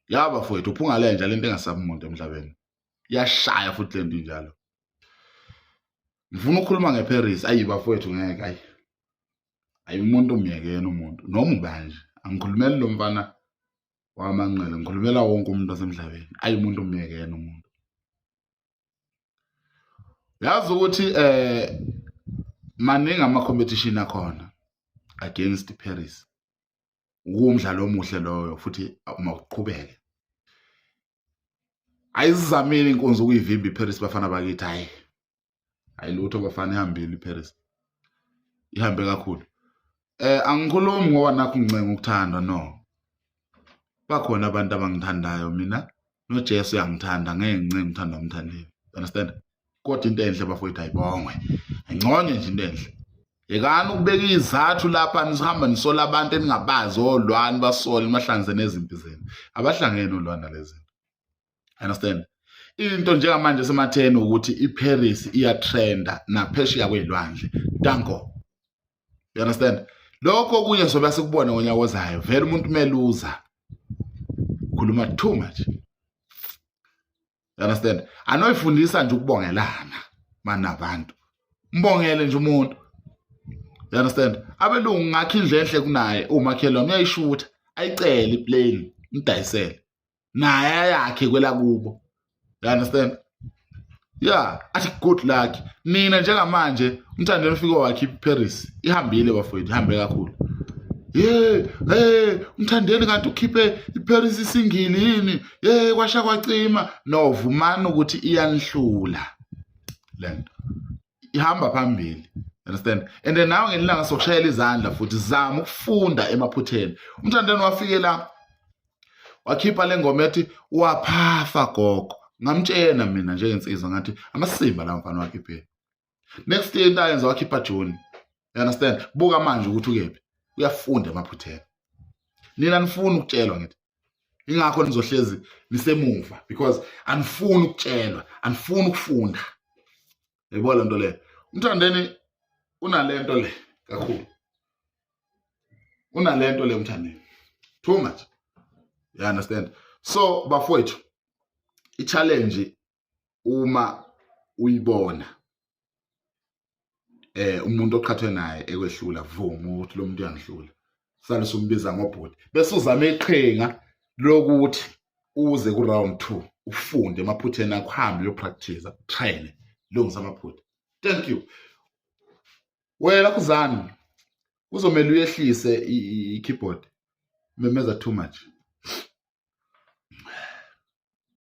Ya bafowethu, uphunga lenja lento engasabi umuntu emhlabeni. Iyashaya futhi lento injalo. Ngifuna ukukhuluma ngeParis. Ayi bafowethu, ngeke, ayi. Ayi, umuntu umyekeni umuntu noma ubanje. Angikhulumeli lo mfana wamanqele, ngikhulumela wonke umuntu wasemhlabeni. Ayi, umuntu umyekeni umuntu. Yazi ukuthi maningi ama competition akhona against Paris. Uwumdlalo omuhle loyo futhi mawuqhubeke. Ayizamile inkunzi ukuyivimba iParis, bafana bakithi. Hayi, ayilutho bafana, ihambile iParis, ihambe kakhulu. Angikhulumi ngoba nakho ngicenga ukuthandwa, no. Bakhona abantu abangithandayo mina, noJesu uyangithanda, ngeke ngincenge ukuthandwa umthandile, understand? Kodwa into enhle bafowethu ayibongwe, ayinconye nje into enhle. Yekani ukubeka izathu lapha, nisihamba nisola abantu eningabazi, olwani basole nibahlanganise nezimpi zenu. Abahlangene olwani nalezi zinto, understand? Into njengamanje sematheni ukuthi iParis iyatrenda naphesheya kwezilwandle. Danko, you understand? Lokho okunye sobe sikubone ngonyaka ozayo. Vele umuntu meluza khuluma too much, you understand? Anoyifundisa nje ukubongelana manabantu, mbongele nje umuntu, you understand? Abelungu ngakho indlu enhle kunaye umakhelwane, uyayishutha, ayicele iplane, umdayisele naye ayakhe kwelakubo, you understand? Yeah, athi good luck. Nina njengamanje umthandeni ufike wakhipha iParis, ihambile bafowethu, ihambe kakhulu. Ye, hey, umthandeni kanti ukhiphe iParis isingili yini? Ye, kwasha kwacima. No, vumani ukuthi iyanihlula lento, ihamba phambili, understand? And then nawe ngelilanga sokushayela izandla futhi zama ukufunda emaphutheni. Umthandeni wafike la wakhipha le ngoma ethi "Waphafa Gogo". Ngamtshena mina njengensizwa, ngathi amasimba la mfana wakhiphile. Next year into ayenza, wakhipha June, you understand? Buka manje ukuthi ukephi, uyafunda emaphutheni. Nina nifuna ukutshelwa, ngithi ingakho nizohlezi nisemuva, because anifuni ukutshelwa, anifuni ukufunda. Yayibona lento leyo? Umthandeni unalento le kakhulu, unalento le umthandeni too much, you understand? So bafowethu, i-challenge uma uyibona umuntu oqhathwe naye ekwehlula, vuma ukuthi lo muntu uyangihlula, sale sumbiza ngobhuti, bese uzama iqhinga lokuthi uze ku round 2, ufunde emaphutheni akho, uhambe uyopractice, train, lungisa amaphutha. Thank you. Wena kuzani, kuzomela uyehlise i-keyboard, memeza too much.